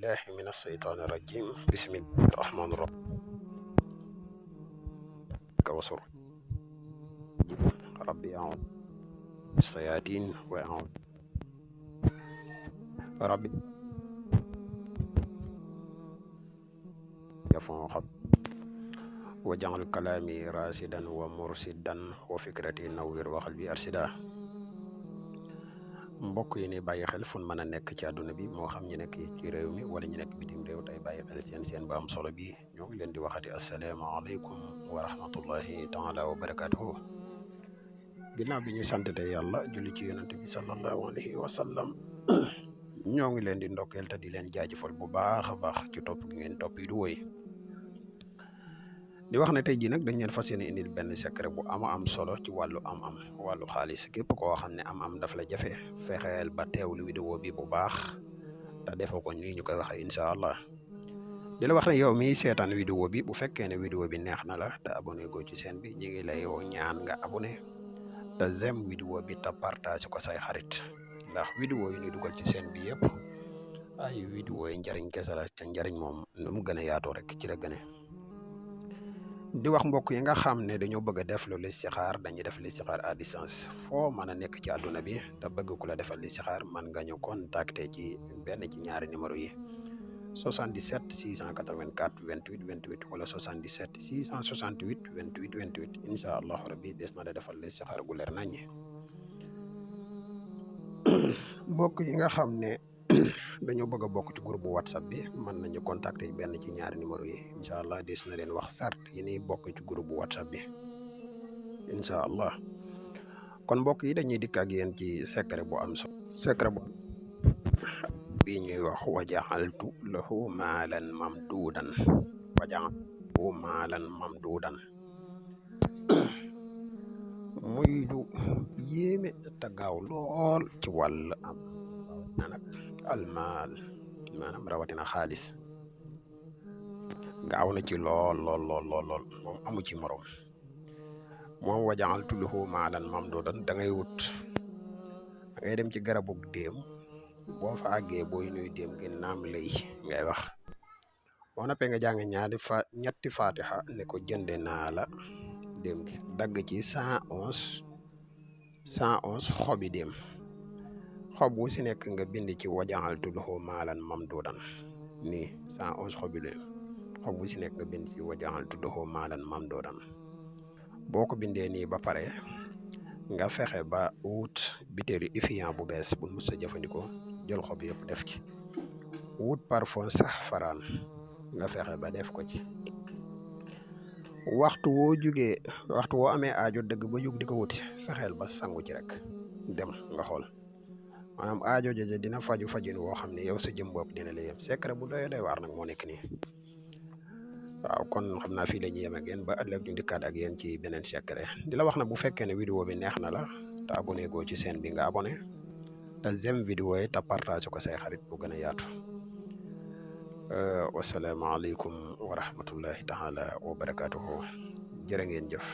بالله من الشيطان الرجيم بسم الله الرحمن الرحيم وصر ربي أعوذ بالشياطين وأعوذ ربي يفون خط وجعل كلامي راسدا ومرسدا وفكرتي نوير وقلبي أرشدا mbokk yi ni bàyyi xel fun mën a nekk ci àdduna bi moo xam ñu nekk ci réew mi wala ñu nekk bitim réew tey bàyyi xel seen ba am solo bi ñoo ngi leen di waxati asalaamaaleykum wa rahmatullahi taala wa barakatuhu ginnaaw bi ñu santete yàlla julli ci yonent bi sallallahu alayhi wa sallam ñoo ngi leen di ndokkeel te di leen jaajëfal bu baax a baax ci topp gi ngeen topp yi du woy di wax ne tey jii nag dañ leen fas yéene indil benn secret bu am solo ci wàllu am-am wàllu xaalis képp koo xam ne am-am daf la jafe fexeel ba teewlu vidéo bi bu baax te defoo ko nii ñu koy waxee incha allah di la wax ne yow mi seetaan vidéo bi bu fekkee ne vidéo bi neex na la te abonné go ci chaîne bi ñu ngi lay ñaan nga abonné te j'aime vidéo bi te partage ko say xarit ndax vidéo yi ñuy dugal ci chaîne bi yëpp ay vidéo yi njariñ kese la te njariñ moom nu mu gën a yaatoo rek ci la gëne di wax mbokk yi nga xam ne dañoo bëgg a def lu listixaar dañuy def listixaar à distance foo mën a nekk ci àdduna bi te bëgg ku la defal listixaar man nga ñu contacter ci benn ci ñaari numéro yi 77 684 28 28 wala 77 668 28 28 incha allah rabbi des na la defal listixaar gu leer naññi mbokk yi nga xam ne dañoo bëgg a bokk ci groupe whatsapp bi mën nañu contacter benn ci ñaari numéro yi incha allah des na leen wax sart yi ni bokk ci groupe whatsapp bi incha allah kon mbokk yi dañuy dikk ak yéen ci secret bu am solo secret bu bi ñuy wax wajaxaltu lahu maalan mamduudan wajaxaltu maalan mamduudan muy lu yéeme te gaaw lool ci wàll am nag almaal maanaam rawatina xaalis gaaw na ci lool moom amu ci morom moom wajaxaltu lahu maalan mamduudan da ngay wut da ngay dem ci garabug déem boo fa àggee booy nuy déem gi naam lay ngay wax boo noppee nga jàng ñetti fatiha ne ko jënde naa la déem gi dagg ci 111 xobi déem xob wu si nekk nga bind ci wajaxaltu lahu maalan mamduudan nii 111 xobi déem xob wu si nekk nga bind ci wajaxaltu lahu maalan mamduudan boo ko bindee nii ba pare nga fexe ba wut bitéelu Evian bu bees bu mus a jëfandikoo jël xob yëpp def ci wut parfum saxfaraan nga fexe ba def ko ci waxtu woo amee aajo dëgg ba jóg di ko wuti fexeel ba sangu ci rek dem nga xool maanaam aajo jooje dina fajin woo xam ne yow sa jëm bopp dina la yem secret bu doy waar nag moo nekk nii waaw kon xam naa fii la ñuy yem ak yéen ba ëllëg ñu dikkaat ak yéen ci beneen secret di la wax na bu fekkee ne vidéo bi neex na la te abonné goo ci chaîne bi nga abonné te j'aime vidéo yi te partage ko say xarit bu gën a yaatu wasalaamaaleykum wa rahmatullahi taala wa barakatuhu jërë ngeen jëf